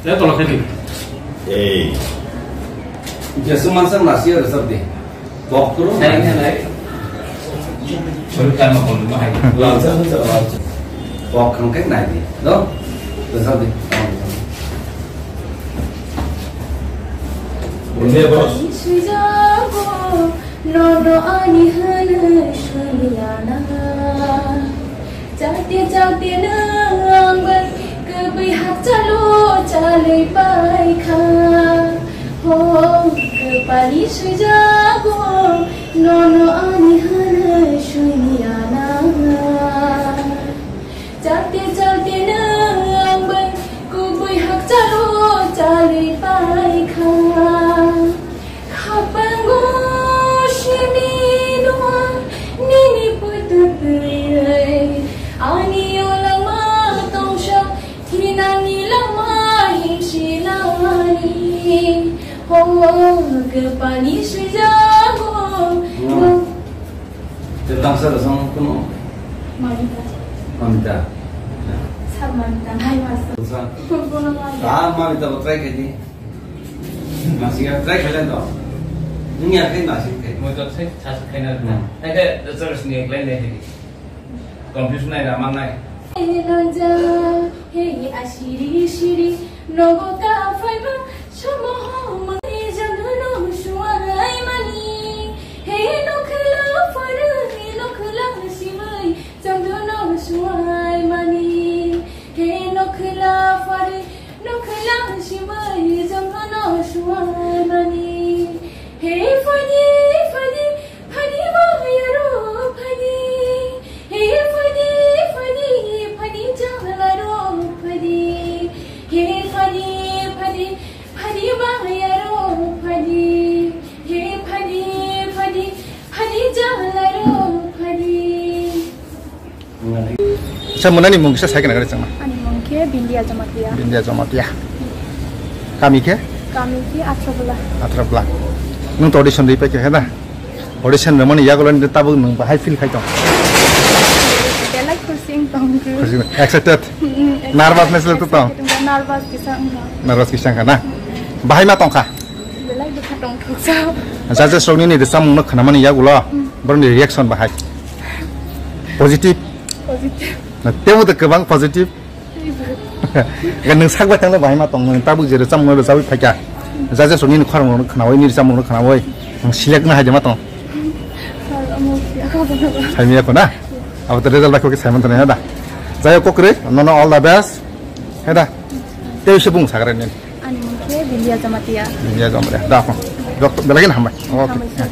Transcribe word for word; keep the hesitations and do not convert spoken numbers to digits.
Tei tolo khe di. Ei. Jesu mansa nasi ya resap di. Pok kuru. Sai nai nai. Sorry, kan mau kono mahai. Lansa mansa lansa. Pok kang kek nai di. No? Resap di. Boleh, bos. Sujago, no no ani hana sunyana. Chate chate nang bai kwbwi hakchalo chalwi paikha. Ho kwpani sujago, nono ani hana suiniyana. Chate chate nang bai kwbwi hakchalo chalwi paikha. Khapango simi dua nini putu tui ani yo lama tongsa thinani lama himsi lani ho kwpani sujago. Te tangsa da song kuno. Mamita. Mamita. Sir Mamita, hai mas. Sa. Kuno Mamita. Ah, Mamita, try kedi. Masih ya, try kalian toh. Ini ya, kayak masih kayak. Mau jawab saya, saya kayak nanti. Hmm. Nanti terus nih, lain deh ini. Confuse nai, ramang nai. Hey, nonja, hey, asiri, siri, nogo ka faiba, sama ho, mani, jandu no, shuai, mani. Hey, nokla, fari, nokla, simai, jandu no, shuai, mani. Hey, nokla, fari, Nokla sibai jongno suarmani. He phani, phani, phani bayaro phani. He phani, phani, phani jalaro phani. He phani, phani, phani bayaro phani. He phani, phani, phani jalaro phani. Sa munani mung kisa sai kana gari changma. Ani mung khe Bindia Jamatia. Bindia Jamatia. Kami khe? Kami khe Atrabula. Atrabula. Nung to audition ri pai khe na? Audition rwmani yagulo ni tabuk nung bahai feel khai tong? Belai khusing tong khe. Khusing, excited? Mm, excited. Nervous ness le to tong? Excited, nervous kisa wngkha. Nervous kisa wngkha na? Bahai ma tongkha? Belai bwkha tongthoksa. Judges rokni ni rwchapmungno khwnamani yagulo borokni reaction bahai? Positive? Positive. Na, teibo to kwbang positive. Teibo. Ga nwng sak bai thangle bahai ma tong, nwng tabuk je rwchapmungno rwchapwi phaikha. Judges rokni ni khorang rokno khwnawi, ni rwchapmungno khwnawi nwng select wngna hai de ma tong? Sir, omo phiya kho bono. Saimya kho na? Abo to result bai kho khe saiman thani da. Jai hok, kokrwi, nono all the best. He da. Tei se bung sakra ni. Ani mung khe Bindia Jamatia. Bindia Jamatia. Da, phone. Dok, belai kheno hambai. Okay. Hambai, sir.